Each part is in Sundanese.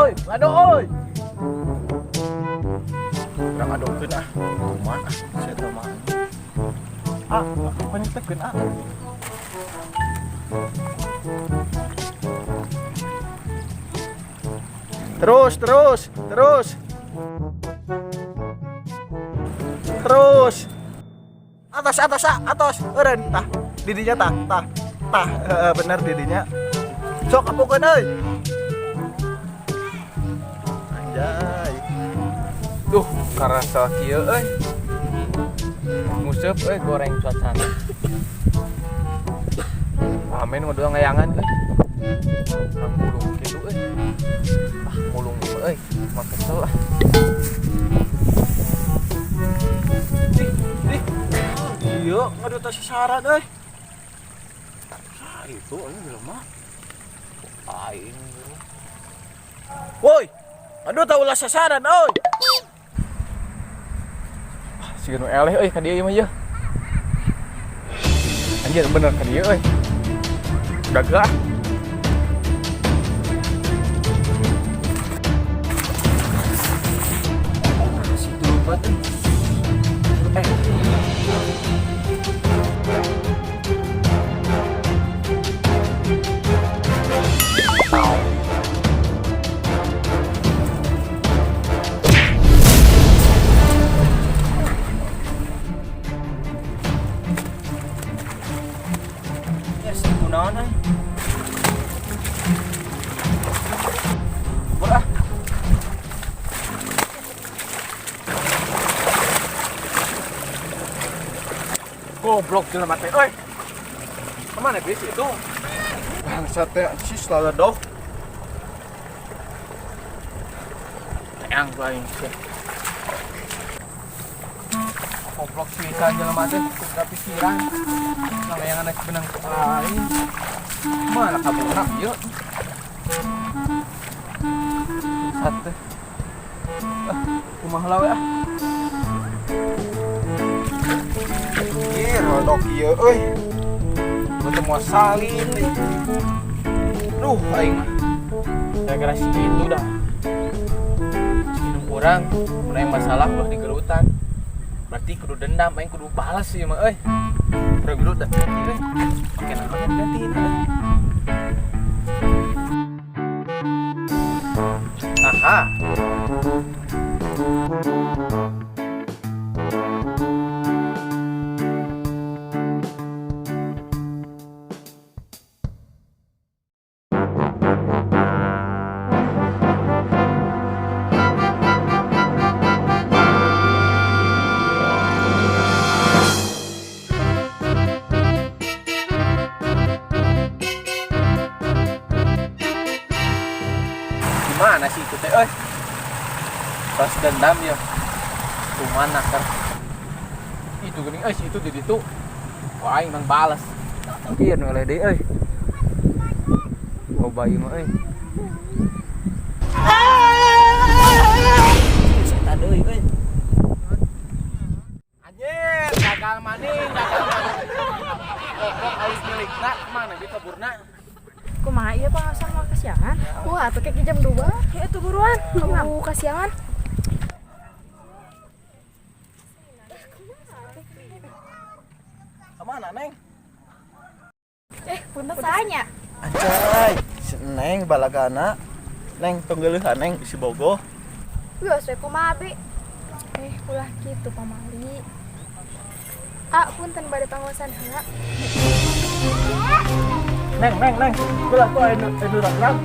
Oi, ngado oi. Urang adokeun ah. Kumaha ah, si eta mah. Ah, panyetekeun ah. Terus, terus, terus. Terus. Atas, atas, ah, atas. Eureun tah. Didinya tah, tah. Tah, heeh, bener didinya. Sok apukeun euy. Anjay. Duh, karasa kieu euy. Nguseup euy goreng cuacana. Amin ngadu ngayangan euy. Urang mulung kitu euy. Ah, mulung ieu euy, mah kesel ah. Ih, ih. Iya, ngadu teh sasaran euy. Sah itu euy jelema. Aing. Woi, aduh tah ulah sasaran euy. Ah, siga nu eleh euy ka dieu ieu mah yeuh. Anjir bener ka dieu euy. Udah geus ah. Situ lupa tuh. Eh. Ya, si kunaon euy. Bur ah. Goblok jelema teh euy. Kemana bis itu? Bangsat teh si selalu dog. Teang gua aing sih. Goblok sih kan jelema teh kudu pikiran. Layangan rek benang ku aing. Mana kaburna ieu? Bangsat teh. Ah, kumaha lah we ah. Ih, rodok ieu euy. Gua teh moal salin euy. Duh, aing mah. Gara-gara si itu dah. Si indung urang, mun aya masalah ulah digelutan. Berarti kudu dendam, aing kudu balas ieu mah euy. Kudu gelut dah ganti euy. Pake naon ya ganti ini euy. Aha. Gimana sih itu teh euy? Balas dendam ya. Kumana kan? Itu geuning euy, si itu di ditu. Wah, aing nang balas. Ieu nu eleh deui euy. Loba ieu mah euy. Setan deui euy. Anjir, gagal maning, gagal maning. Goblok alus milikna kemana dia kaburna? Kumaha ieu pangaosan moal kasiangan? Wah, atuh kek jam 2. Ya atuh buruan, kamu kasiangan. Kemana, Neng? Punten saha nya? Anjay, si Neng balagana. Neng tong geuleuhan Neng si bogoh. Wios we kumaha bi? Ulah kitu pamali. Ah, punten bade pangaosan heula. Neng, Neng, Neng. Ulah tuh anu anu rang.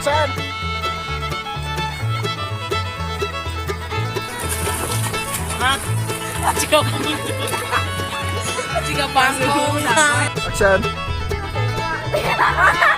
Action. Jika jika panggung. Action. Kumaha?